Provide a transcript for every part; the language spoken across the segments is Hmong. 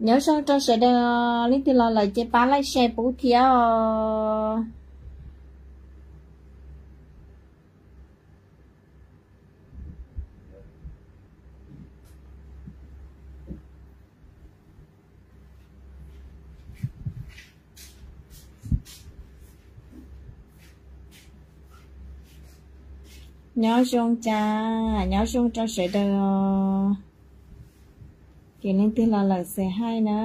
Nyob zoo rau sawv daws, leej twg los lawm ces pab like share pub thiab os. Nyob zoo cas, nyob zoo rau sawv daws os. Ces leej twg los lawm say hi na.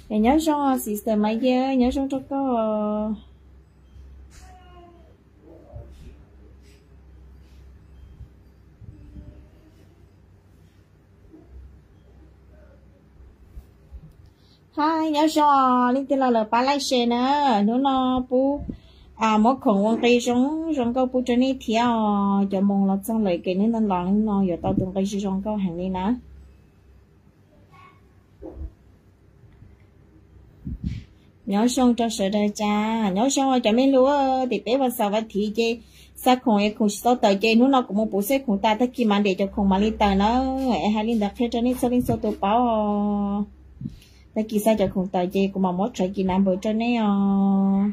Es nyob zoo sister Maiv Ye, nyob zoo rau koj. Hi, nyob zoo, leej twg los lawm pab like share na. Hnub no pub, muab khoom ua nqi zoo zoo nkauj pub rau nej thiab os. Cov moos los txog lawm, kev neeg los hnub no yuav tau tus nqi zoo zoo nkauj heev li na. Nyob zoo rau sawv daws cas, nyob zoo cov me hlub, tim peb vas xaum vas thiv ces xa khoom es khoom tsis tau tawm ces hnub no kuv mus puv xej khoom tas, tag kis mam nrem cov khoom mam li tawm na. Es hais li ntawd qhia rau nej txhua leej txhua tus paub os. Tag kis xa cov khoom tawm ces kuv mam muab tshaiv kis nav npawv rau nej os.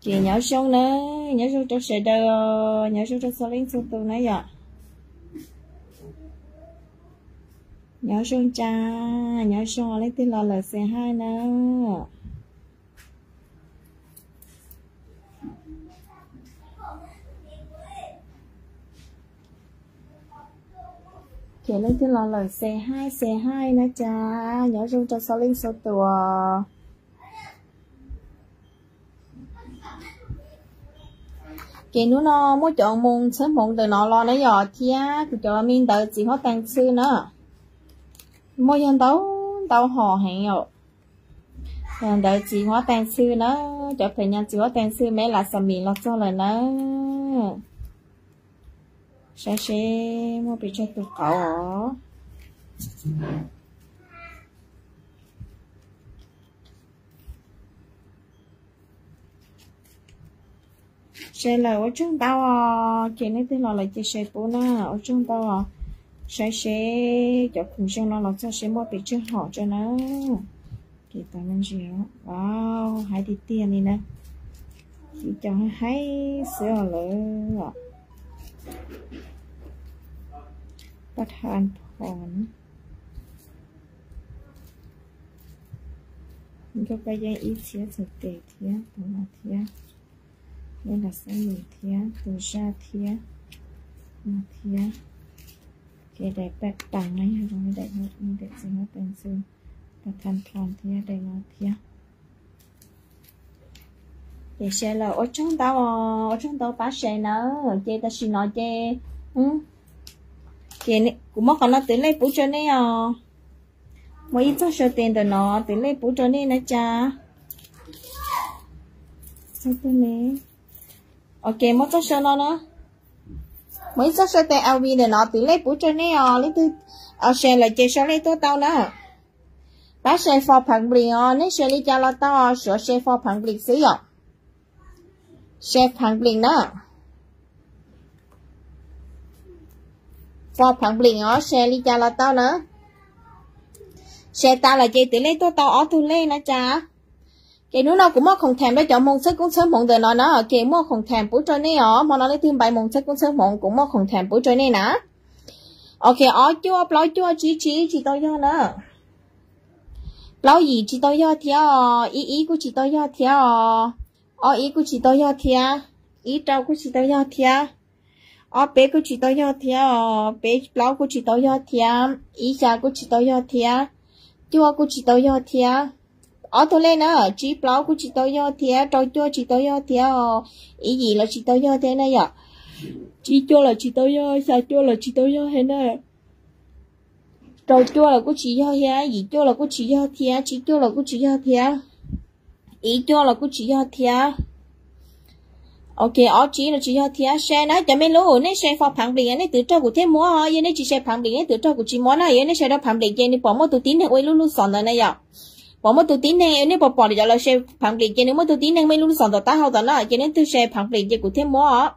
Ces nyob zoo na, nyob zoo rau sawv daws, nyob zoo rau txhua leej txhua tus na yom. Nyob zoo cas, nyob zoo, leej twg los lawm say hi na. Ces leej twg los lawm say hi, say hi na cas, nyob zoo rau txhua leej txhua tus. Ces hnub no muaj cov moos txhawb hmoov ntawm no los na yom, thiab kuv cov me ntawv txiv huab tais ntxhw na, muaj yog ntau ntau hom heev yom. Ntawv txiv huab tais ntxhw na, cov phem nyas txiv huab tais ntxhw me las xam mis los txog lawm na. Saib seb muaj pes tsawg tus qauv os. Share lawm ua tsaug ntau os, ces leej twg los lawm ces share pub na, ua tsaug ntau os. Saib seb cov khoom zoo no los txog seb muaj pes tsawg hom tso na. Ces tau me ntsis, wow, haib tiag tiag li na. Tib co haib xwb os lawm. Paj tha phom, nkauj kab yeeb ib txhiab txhais tes thiab tus no thiab, me las xam mis thiab tus zaj thiab no thiab. Ces daim paj tas no yog daim, daim txiv huab tais ntxhw, paj tha phom thiab daim no thiab. Ces share lawm ua tsaug ntau, ua tsaug ntau pab share na. Ces tam sim no ces, ces kuv muab qhov no twv lej pub rau nej os. Muaj ib txoj saw tes ntawm no twv lej pub rau nej na cas. Ok, muaj txoj saw no na. Muaj ib txoj saw tes L V ntawm no twv lej pub rau nej os. Leej twg share lawm ces sau lej tuaj tau na. Pab share fo pheev nplis os, nej share li cas los tau, suav share fo pheev nplis xwb yom. Share pheev nplis na. Fo pheev nplis os, share li cas los tau na. Share tas lawm ces twv lej tuaj tau ob tug lej na cas. Ces hnub no kuv muaj khoom tham rau cov moos txhawb koob txhawb hmoov ntawm no na, ces muaj khoom tham pub rau nej os. Hmo no leej twg npaj moos txhawb koob txhawb hmoov kuv muaj khoom tham pub rau nej na. Ok, ob cuaj, plaub cuaj, tsib tsib tsis tau yog na. Plaub yim tsis tau yog thiab os, ib ib kuj tsis tau yog thiab os, ob ib kuj tsis tau yog thiab, ib rau kuj tsis tau yog thiab, ob peb kuj tsis tau yog thiab os, peb plaub kuj tsis tau yog thiab, ib xya kuj tsis tau yog thiab, cuaj kuj tsis tau yog thiab. Ob tug lej na, tsib plaub kuj tsis tau yog thiab, rau cuaj tsis tau yog thiab os, ib yim los tsis tau yog thiab na yom. Tsib cuaj los tsis tau yog, xya cuaj los tsis tau yog thiab na. Rau cuaj los kuj tsis yog thiab, yim cuaj los kuj tsis yog thiab, tsib cuaj los kuj tsis yog thiab, ib cuaj los kuj tsis yog thiab, Ok, ob tsib los tsis yog thiab. Share na cov me lub, nej share fo phav nplis nej twv raug kuv thiaj muab, yog nej tsis share phav nplis nej twv raug kuv tsis muab na. Yog nej share rau phav nplis ces nws pom muaj tus tib neeg ua ib lub lub xom ntawd na yom. Pom muaj tus tib neeg, nej pom pom li cov los share phav nplis ces nws muaj tus tib neeg muaj ib lub lub xom ntawm taub hau tom no ces nej twb share phav nplis ces kuv thiaj muab os.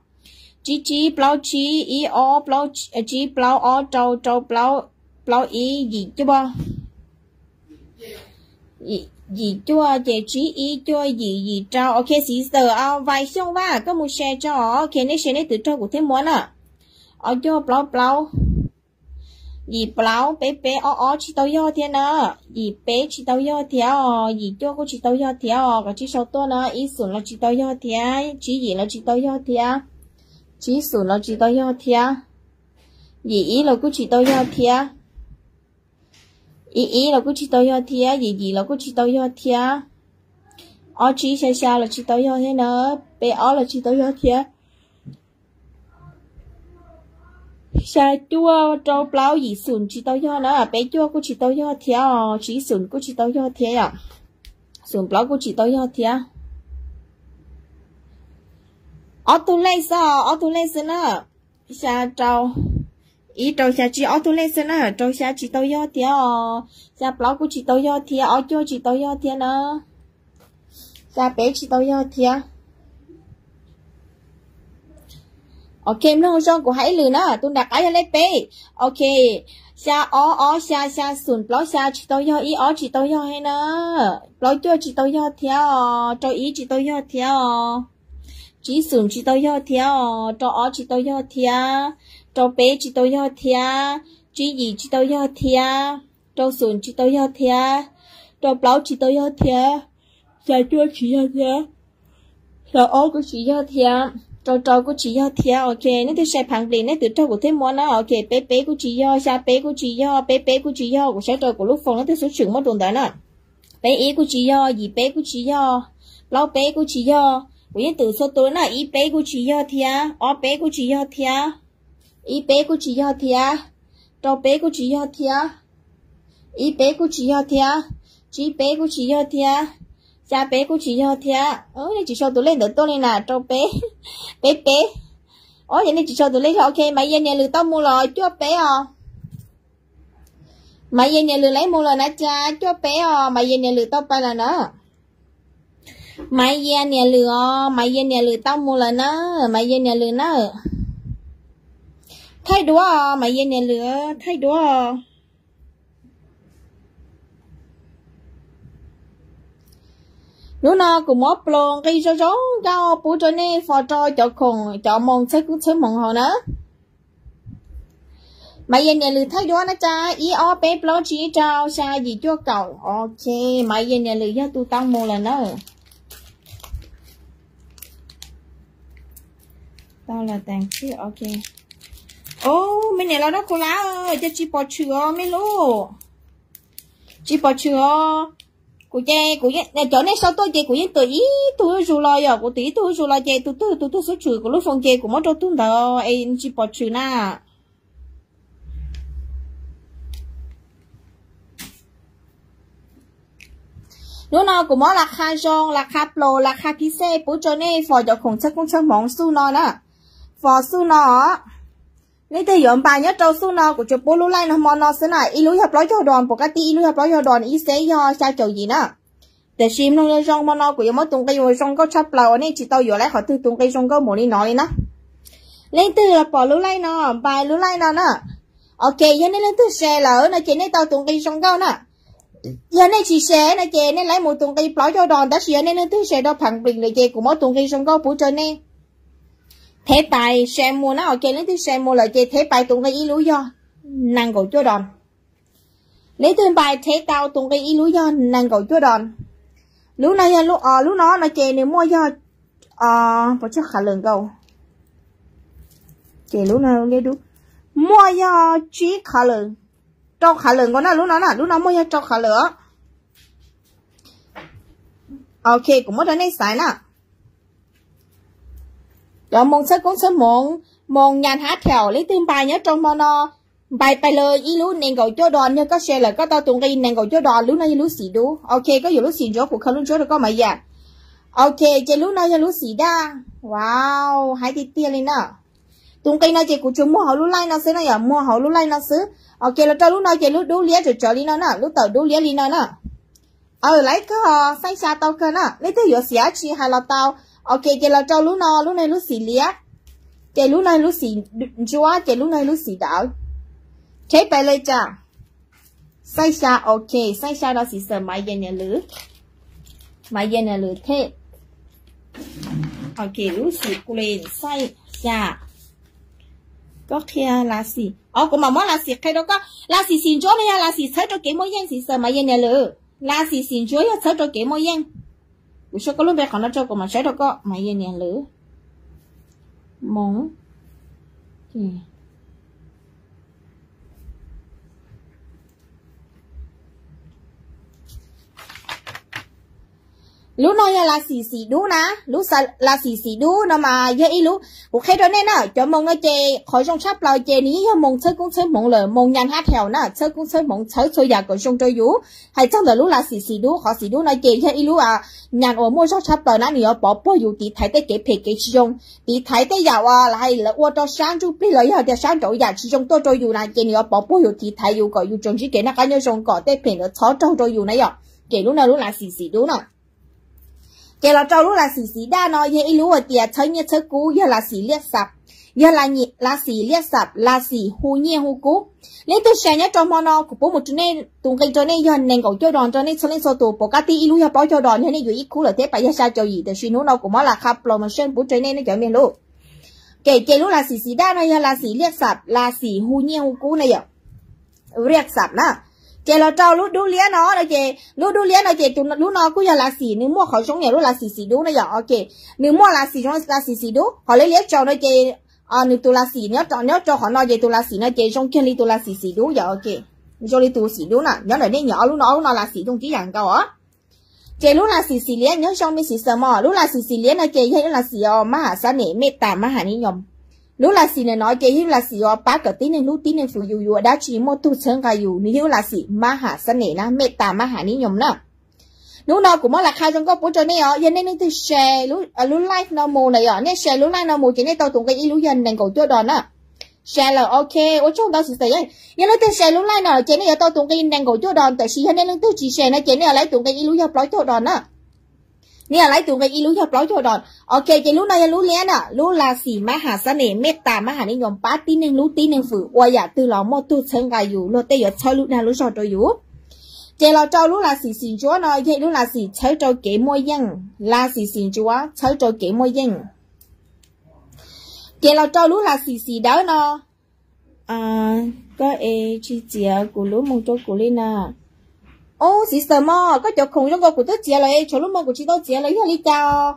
Tsib tsib plaub tsib ib ob plaub, tsib plaub ob rau rau plaub, plaub ib yim cuaj, yim cuaj ces tsib ib cuaj yim yim rau. Ok, sister Vais Xyooj Vaj, koj mus share tso. Ok, nej share nej twv raug kuv thiaj muab na. Ob cuaj plaub plaub, yim plaub peb peb ob ob tsis tau yog thiab na. Yim peb tsis tau yog thiab os, yim cuaj kuj tsis tau yog thiab os, koj tsib sau tuaj na. Ib xum los tsis tau yog thiab, tsib yim los tsis tau yog thiab, tsib xum los tsis tau yog thiab, yim ib los kuj tsis tau yog thiab, ib ib los kuj tsis tau yog thiab, yim yim los kuj tsis tau yog thiab, ob tsib xya xya los tsis tau yog thiab na, peb ob los tsis tau yog thiab, xya cuaj rau plaub yim xum tsis tau yog na, peb cuaj kuj tsis tau yog thiab os, tsib xum kuj tsis tau yog thiab yom, xum plaub kuj tsis tau yog thiab. Ob tug lej xwb, ob tug lej xwb na. Xya rau, ib rau xya tsib ob tug lej xwb na, rau xya tsis tau yog thiab os, xya plaub kuj tsis tau yog thiab, ob cuaj tsis tau yog thiab na, xya peb tsis tau yog thiab. Ok, mloog zoo kuv hais ib lwm na, tus nram qab yog lej peb. Ok, xya ob ob xya, xya xum plaub xya tsis tau yog, ib ob tsis tau yog thiab na, plaub cuaj tsis tau yog thiab os, rau ib tsis tau yog thiab os, tsib xum tsis tau yog thiab os, rau ob tsis tau yog thiab, rau peb tsis tau yog thiab, tsib yim tsis tau yog thiab, rau xum tsis tau yog thiab, rau plaub tsis tau yog thiab, xya cuaj tsis yog thiab, xya ob kuj tsis yog thiab, rau rau kuj tsis yog thiab. Ok, nej twb share phav nplis nej twv raug kuv thiaj muab na. Ok, peb peb kuj tsis yog, xya peb kuj tsis yog, peb peb kuj tsis yog, kuv saib rau kuv lub foos nej twb xub tshwm muab tus ntawd na. Peb ib kuj tsis yog, yim peb kuj tsis yog, plaub peb kuj tsis yog, kuv yeej twv txhua tus na. Ib peb kuj tsis yog thiab, ob peb kuj tsis yog thiab, ib peb kuj tsis yog thiab, rau peb kuj tsis yog thiab, ib peb kuj tsis yog thiab, tsib peb kuj tsis yog thiab, xya peb kuj tsis yog thiab. Nej tsis sau tus lej ntawd tuaj li na, rau peb, peb peb. Os, yog nej tsis sau tus lej, ok, Maiv Yias niam lwm tau mus los cuaj peb os. Maiv Yias niam lwm lawv mus lawm na cas cuaj peb os, Maiv Yias niam lwm tau pais lawm na. Maiv Yias niam lwm os, Maiv Yias niam lwm tau mus lawm na, Maiv Yias niam lwm na. Thaij duab os, Maiv Yias niam lwm, thaij duab os. Hnub no kuv muab ploos nqi zoo zoo nkauj pub rau nej fo rau cov khoom cov moos txhawb koob txhawb hmoov hauv na. Maiv Yias niam lwm thaij duab na cas ib ob peb plaub tsib rau xya yim cuaj kaum. Ok, Maiv Yias niam lwm yog tus tau mus lawm na. Tau los tas xwb, ok. Os, me niam los noj kuv lab, cas tsis pom tshwm os me lub. Tsis pom tshwm os. Kuv ces kuv, cov nej sau tuaj ces kuv yeej twv ib tug zuj zus los, yog kuv twv ib tug zuj zus los ces tus twg tus twg xub tshwm kuv lub foos ces kuv muab rau tug ntawd es tsis pom tshwm na. Hnub no kuv muab las qha zoo, las qha ploos, las qha phiv xej pub rau nej fo cov khoom txhawb koob txhawb hmoov xub no na. Fo xub no os. Leej twg yuav npais nyob rau xub no kuv tsuas pub lub laij no hmo no xwb na, ib lub yog plaub caug dos, puas kab tij ib lub yog plaub caug dos, ib xeb yog xya caum yim na. Tiam sis mloog zoo zoo hmo no kuv yuav muab tus nqi uas zoo nkauj tshaj plaws uas nej tsis tau yuav lawm qhov twg tus nqi zoo nkauj mus li no li na. Leej twg los pom lub laij no, npais lub laij no na. Ok, yog nej leej twg share lawm no ces nej tau tus nqi zoo nkauj na. Yog nej tsis share no ces nej laib mus tus nqi plaub caug dos, tab sis yog nej leej twg share rau phav nplis lawm ces kuv muab tus nqi zoo nkauj pub rau nej. Theb pais share mus na, ok, leej twg share mus lawm ces theb pais tus nqi ib lub yog nees nkaum cuaj dos. Leej twg npais theb tau tus nqi ib lub yog nees nkaum cuaj dos. Lub no yog lub, lub no no ces nws muaj yog, pos tsawg qhov lawm nkaus. Ces lub no muaj yog tsib qhov lawm, rau qhov lawm nkaus na, lub no na, lub no muaj yog rau qhov lawm os. Ok, kuv muab rau nej xaiv na. Cov moos txhawb koob txhawb hmoov, moos nyas hab thaum leej twg npais nyob rau hmo no, npais pais lawm ib lub nees nkaum cuaj dos, yog koj share lawm koj tau tus nqi nees nkaum cuaj dos, lub no yog lub xim dub. Ok, koj yuav lub xim ntsuab kuv khaws lub ntsuab rau koj mas yam. Ok, ces lub no yog lub xim daj. Wow, hais tiag tiag li na. Tus nqi no ces kuv tsuas muag hauv lub line no xwb na yom, muag hauv lub line no xwb. Ok, los rau lub no ces lub dub liab tsawv tsawv li no na, lub tawm dub liab li no na. Aw, laiv kawg, xaij xya tau kawg na, leej twg yuav xim dab tsi hais los tau. Ok, ces los rau lub no, lub no lub xim liab, ces lub no lub xim ntsuab, ces lub no lub xim dawb. Theb pais li cas? Xaij xya, ok, xaij xya no sister Maiv Yas niam lwm, Maiv Yas niam lwm theb. Ok, lub xim green xaij xya. Koj qhia las xim, o kuv mam muab las xim qhia rau koj. Las xim xim ntsuab no yog las xim txhawb rau kev muaj yeej sister Maiv Yas niam lwm. Las xim xim ntsuab yog txhawb rau kev muaj yeej. Kuv sau koj lub npe qhov no rau kuv mam saib rau koj Maiv Yas niam lwm. Moov. Lub no yog las xim xim dub na, lub las xim xim dub no mas yog ib lub, kuv qhia rau nej na, cov moos no ces qhov zoo tshaj plaws ces nws yeej yog moos txhawb koob txhawb hmoov lawm, moos nyas hab theem na, txhawb koob txhawb hmoov, txhawb txhua yam kom zoo rau yus. Hais txog ntawm lub las xim xim dub, qhov xim dub no ces yog ib lub nyas uas muaj zog tshaj plaws na, nws yuav pov puag yus tiv thaiv tej kev phem kev tsis zoo, tiv thaiv tej yam uas lawv hais lawv ua rau sab ntsuj plig los yog tias sab nraud yam tsis zoo tuaj rau yus na, ces nws yuav pov puag yus tiv thaiv yus kom yus tsuas ntsib kev noj qab nyob zoo kom tej phem ntawd txhob raug rau yus na yom. Ces lub no lub las xim xim dub no. Ces los rau lub las xim xim daj no yog ib lub hais tias txhawb nyiaj txhawb kub, yog las xim liaj xam, yog las xim liaj xam, las xim hu nyiaj hu kub. Leej twg share nyob rau hmo no kuv pub mus rau nej, tus nqi rau nej yog nees nkaum cuaj dos rau nej txhua leej txhua tus, pom qab tib ib lub yog plaub caug dos, nej yuav ib khub lawm thiab pas yog xya caum yim, tiam sis hnub no kuv muab las qha plomotion pub rau nej, nej cov me lub. Ces ces lub las xim xim daj no yog las xim liaj xam, las xim hu nyiaj hu kub na yom. Liaj xam na. Ces los rau lub dub liab no, ces lub dub liab no ces tus lub no kuj yog las xim, nws muaj qhov zoo yam lub las xim xim dub na yom. Ok, nws muaj las xim zoo, las xim xim dub, qhov liab liab tsaus no ces nws tus las xim nyob rau qhov no ces tus las xim no ces zoo kiag li tus las xim xim dub yom. Ok, zoo li tus xim dub na, nyob ntawm nej nyiam ob lub no, ob lub no las xim zoo tib yam nkaus os. Ces lub las xim xim liab nyob zoo me sister mos, lub las xim xim liab no ces yog ib lub las xim os mab ham xab nem, mej tas mab ham nib nyoos. Lub las xim ntawm no ces yog ib lub las xim os pab kom tib neeg hlub tib neeg fwm yus, yus ua dab tsi muaj tug txhawb nqa yus, nws yog ib lub las xim mab ham xab nem na, mej tas mab ham nib nyoos na. Hnub no kuv muab las qha zoo nkauj pub rau nej os, yog nej leej twg share lub live no mus na yom, nej share lub live no mus ces nej tau tus nqi ib lub yog nees nkaum cuaj dos na. Share lawm ok, ua tsaug ntau sister. Yog leej twg share lub live no ces nej yuav tau tus nqi nees nkaum cuaj dos, tiam sis yog nej leej twg tsis share no ces nej yuav laib tus nqi ib lub yog plaub caug dos na. Nej yuav laib tus nqi ib lub yog plaub caug dos. Ok, ces lub no yog lub liab na, lub las xim mab ham xab nem, mej tas mab ham nib nyoos, pab tib neeg hlub tib neeg fwm, ua yam twg los muaj tug txhawb nqa yus, luag tej yuav txhawb lub dag lub zog rau yus. Ces los rau lub las xim xim ntsuab no yog ib lub las xim txhawb rau kev muaj yeej, las xim xim ntsuab txhawb rau kev muaj yeej. Ces los rau lub las xim xim dawb no. Koj es tsis txiav kuv lub moos rau kuv li na. Ub sister mos, koj cov khoom zoo nkaus kuv twb txiav lawm es tshuav lub moos kuv tsis tau txiav lawm yog li cas os?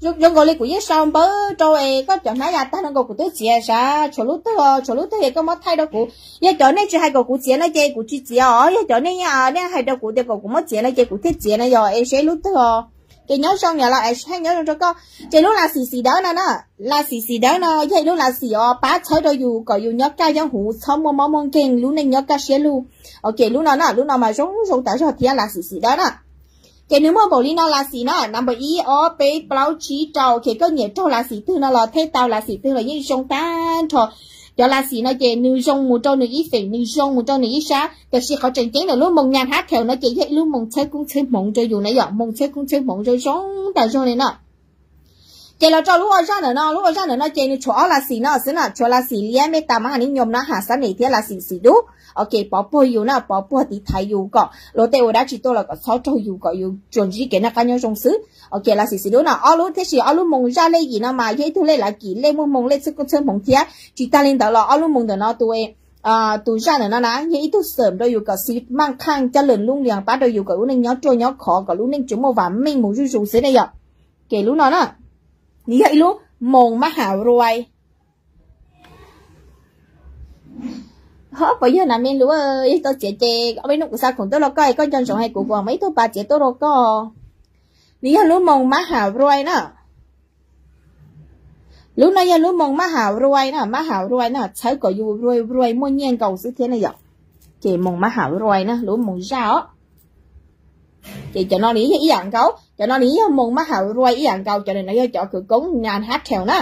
Zoo nkaus li kuv yeej sau npawb rau es koj cov hnab yas tag no nkaus kuv twb txiav sav, tshuav lub twg os, tshuav lub twg es koj muab thaij rau kuv. Yog cov nej tsis hais kom kuv txiav no ces kuv tsis txiav os, yog cov nej, nej hais rau kuv tias kom kuv muab txiav no ces kuv thiaj txiav na yom, es seb lub twg os. Ces nyob zoo niam los es hais nyob zoo rau koj. Ces lub las xim xim dawb no na, las xim xim dawb no yog ib lub las xim os pab txhawb rau yus kom yus nyob kaj nyob huv, txhob muaj mob muaj nkeeg, lub neej nyob kaj siab lug. Ok, lub no na, lub no mas zoo zoo tas zog thiab, las xim xim dawb na. Ces nws muaj npaum li no las xim na, number ib, ob, peb, plaub, tsib, rau, ces koj nyiam raug las xim twg no los thej tau, las xim twg los yeej zoo tag nrho. Cov las xim no ces nws zoo mus rau nws ib feem, nws zoo mus rau nws ib sab, tiam sis qhov tseem ceeb ntawm lub moos nyas hab theem no ces yog ib lub moos txhawb koob txhawb hmoov rau yus na yom, moos txhawb koob txhawb hmoov zoo zoo tas zog li na. Ces los rau lub ua zaj ntawm no, lub ua zaj ntawm no ces nws tshuav ob las xim no xwb na, tshuav las xim liab, mej tas mab ham nib nyoos no, ham xab nem thiab las xim xim dub. Ok, pov puag yus na, pov puag tiv thaiv yus kom luag tej ua dab tsi tuaj los kom txhob raug yus, kom yus tsuas ntsib kev noj qab nyob zoo xwb. Ok, las xim xim dub no ob lub, tiam sis ob lub moos zaj lej yim no mas yog ib tug lej lav kim, lej muaj moos, lej txhawb koob txhawb hmoov thiab. Tsis tag li ntawd los ob lub moos ntawm no tus, tus zaj ntawm no na yog ib tug xeem rau yus kom xis maj qhaj coj lwm lub lias pab rau yus kom lub neej nyob ruaj nyob khov, kom lub neej tsis muaj vam meej mus zuj zus xwb ne yom. Ces lub no na, nws yog ib lub moos mab ham ruai. Ho puas yog na me lub, yog tau txiav ces ob peb hnub kuv xa khoom tuaj rau koj, koj nco ntsoov hais kuv, kuv muaj ib tug pas txiav tuaj rau koj. Nws yog lub moos mab ham ruai na. Lub no yog lub moos mab ham ruai na, mab ham ruai na, txhawb kom yus ruai ruai muaj nyiaj nkaus xwb thiab na yom. Ces moos mab ham ruai na, lub moos zaj os. Ces cov no nws yog ib yam nkaus, cov no nws yog moos mab ham ruai ib yam nkaus, cov no yog cov khawv koob nas hab theos na.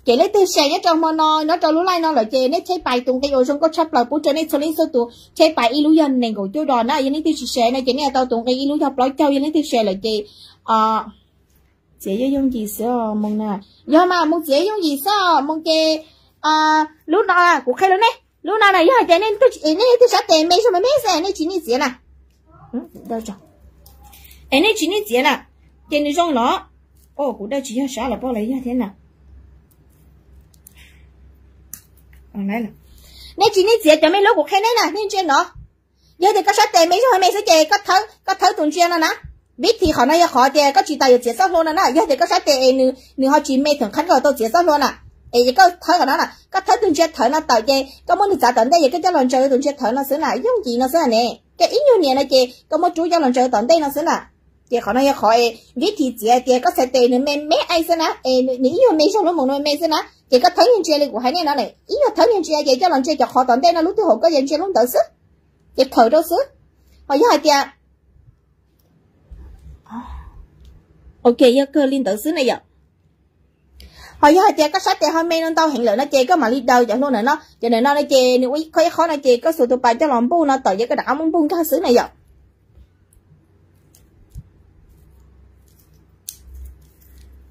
Ces leej twg share nyob rau hmo no nyob rau lub live no lawm ces nej check pais tus nqi uas zoo nkauj tshaj plaws pub rau nej txhua leej txhua tus, check pais ib lub yog nees nkaum cuaj dos na, yog leej twg tsis share no ces nej tau tus nqi ib lub yog plaub caug, yog leej twg share lawm ces txiav yooj yooj yim xwb moos na. Yog mas moos txiav yooj yim xwb moos ces lub no kuv qhia rau nej, lub no na yog hais tias nej twb sab tes me zog me me xwb nej tsis niaj txiav na. Es nej tsis niaj txiav na, ces nws zoo no. Kuv daw tsis yog sab los poj los yog thiab na. Nej tsis niaj txiav cov me lub kuv qhia nej na, nej ntsia no. Yog tias koj sab tes me zog me xwb ces koj thawb tus ntsia no na. Vib thim qhov no yog qhov tias koj tsis tas yuav txiav txoj hlua no na, yog tias koj sab tes es nws nws ho tsis me theem qhab koj tau txiav txoj hlua na. Es koj thawb qhov no na, koj thawb tus ntsia thawv no tawm ces koj muab nws txav tom ntej ces koj coj los ntsaws tus ntsia thawv no xwb na, yooj yim no xwb ne. Koj ib nyuag niam no ces koj muab rub coj los ntsaws tom ntej no xwb na. Ces qhov no yog qhov es vib thim txiav tias koj txhais tes nws me me xwb na, es nws ib nyuag me zog lub moos no me xwb na, ces koj thawb niag ntsia li kuv hais nej no, ib nyuag thawb niag ntsia ces coj los ntsia cov qhov tom ntej no, lub twg haum koj ces ntsia lub ntawd xwb, ces khaws rau xwb. Ho yog hais tias, ok, yog kawg li ntawd xwb na yom. Ho yog hais tias koj sab tes ho me no ntau heev lawm no ces koj mam li daws cov hlua ntawm no, cov ntawm no no ces nws ua ib qho ib qho no ces koj xuas tus pas coj los npuj no tawm ces koj rov qab muab npuj nkag xwb na yom.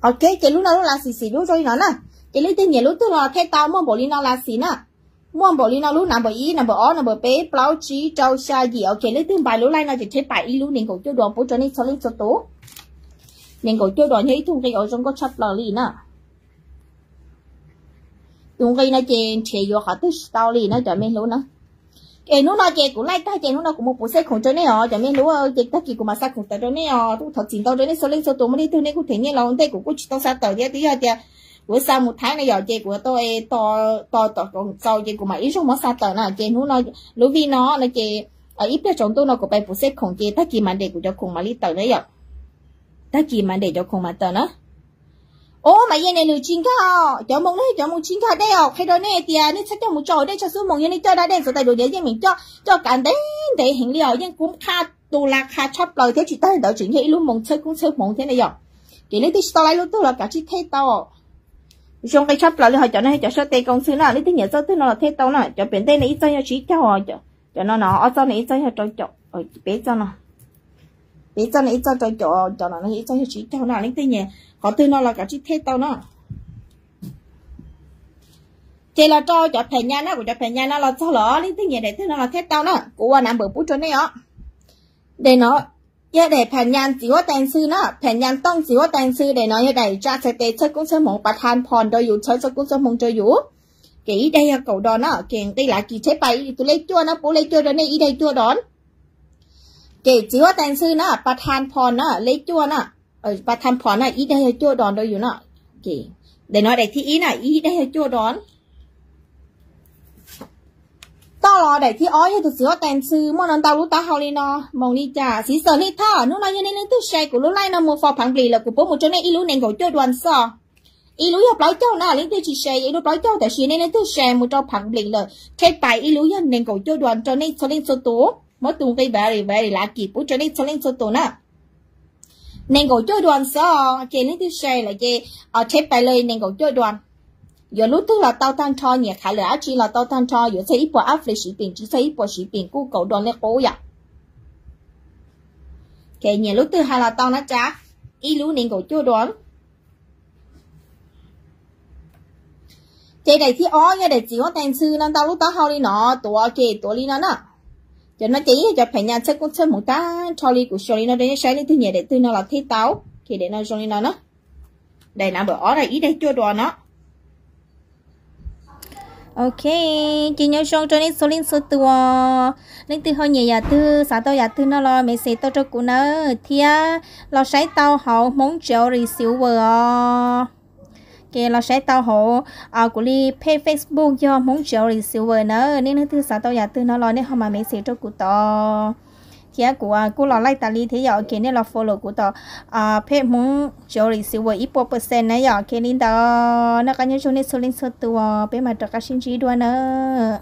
Ok, ces lub no lub las xis xim dub zoo li no na. Ces leej twg nyiam lub twg los thiaj tau, muaj npaum li no las xis na. Muaj npaum li no lub number ib, number ob, number peb, plaub, tsib, rau, xya, yim. Ok, leej twg npais lub live no ces check pais ib lub nees nkaum cuaj dos pub rau nej txhua leej txhua tus. Nees nkaum cuaj dos yog ib tug nqi uas zoo nkauj tshaj plaws li na. Tus nqi no ces nrhiav yuav qhov twg tsis tau li no cov me hlub na. Es hnub no ces kuv laij tag ces hnub no kuv mus puv xej khoom rau nej os cov me hlub, ces tag kis kuv mam xa khoom tawm rau nej os. Kuv thov txim ntau rau nej txhua leej txhua tus, muaj ib tug nej kuj them nyiaj los ntej kuv kuj tsis tau xa tawm thiab, twb yog tias kuv xa mus Thaib na yom, ces kuv tau tos kom txaus ces kuv mam ib zaug muab xa tawm na. Ces hnub no lub vij no no ces ib pliag tsaus ntuj no kuv pais puv xej khoom ces tag kis Monday kuv cov khoom mam li tawm na yom. Tag kis Monday cov khoom mam tawm na. Ub, mas yeej nej lwm tsis nkag, cov moos ne cov moos tsis nkag dej os. Qhia rau nej tias nej txhob coj mus tso dej tso xub moos, yog nej coj da dej ntxuav tais duas ntiav yeej meem coj, coj kav ntev ntev heev li os, yeej kub qha tu la qha tshaj plaws thiab tsis tag li ntawd tseem yog ib lub moos txhawb koob txhawb hmoov thiab na yom. Ces leej twg tsis tau laib lub twg los kav tsij thej tau. Zoo nqi tshaj plaws li, ho cov no yog cov sab tes koos xwb na, leej twg nyiam txoj twg no los thej tau na. Cov pem ntej no ib txoj yog tsib caug, cov no no ob txoj no ib txoj yog rau caum, peb txoj no, peb txoj no ib txoj rau caum, cov no ib txoj yog tsib caug na. Leej twg nyiam qhov twg no los kav tsij thej tau na. Ces los rau cov phem nyas na, kuv cov phem nyas no los txog los leej twg nyiam daim twg no los thej tau na, kuv ua number pub rau nej os. Daim no yog daim phem nyas txiv huab tais ntxhw na, phem nyas tooj txiv huab tais ntxhw, daim no yog daim tsa txhais tes txhawb koob txhawb hmoov pas tha phom rau yus, txhawb txhawb koob txhawb hmoov rau yus. Ces ib daim yog kaum dos na, ces nqi lav kis tsheb pais tus lej cuaj na, pub lej cuaj rau nej ib daim cuaj dos. Ces txiv huab tais ntxhw na, pas tha phom na, lej cuaj na, pas tha phom na, ib daim yog cuaj dos rau yus na. Daim no daim thib ib na, ib daim yog cuaj dos. Toj los daim thib ob yog tus txiv huab tais ntxhw, muaj no ntau lub taub hau li no, moos li cas, xib xawm hli thaj. Hnub no yog nej leej twg share kuv lub live no mus fo phav nplis lawm kuv pub mus rau nej ib lub nees nkaum cuaj dos xwb. Ib lub yog plaub caug na, leej twg tsis share ib lub plaub caug, tab sis nej leej twg share mus rau phav nplis lawm, thej pais ib lub yog nees nkaum cuaj dos rau nej txhua leej txhua tus. Muab tus nqi very very lucky pub rau nej txhua leej txhua tus na. Nees nkaum cuaj dos xwb, ces leej twg share lawm ces thej pais lawm nees nkaum cuaj dos. Yuav lub twg los tau tag nrho, nyiam qhov lawm dab tsi los tau tag nrho, yuav txog ib puas ab fli siv pim, tsis txog ib puas siv pim kuj kaum dos li qub yom. Ces nyiam lub twg hais los tau na tsa, ib lub nees nkaum cuaj dos. Ces daim thib ob yog daim txiv huab tais ntxhw no ntau lub taub hau li no, tuav ces tuav li no na. Cov no ces yog cov phem nyas txhawb koob txhawb hmoov tag nrho li, kuv xyuas li no rau nej saib, leej twg nyiam daim twg no los thej tau. Ces daim no zoo li no na. Daim number ob na, ib daim cuaj dos no. Ok, ces nyob zoo rau nej txhua leej txhua tus. Leej twg ho nyiam yam twg, xav tau yam twg no los message tau rau kuv nawb, thiab los saib tau hauv Hmoob Jewelry Silver os. Ces los saib tau hauv kuv li page Facebook yog Hmoob Jewelry Silver na. Nej leej twg xav tau yam twg no los nej ho mam message rau kuv tod. Thiab kuv kuj los laij tas li thiab yom, ok, nej los follow kuv tom page Hmoob Jewelry Silver ib puas percent na yom, ok, li ntawd. Noj qab nyob zoo nej txhua leej txhua tus, peb mam rov qab sib ntsib dua nawb.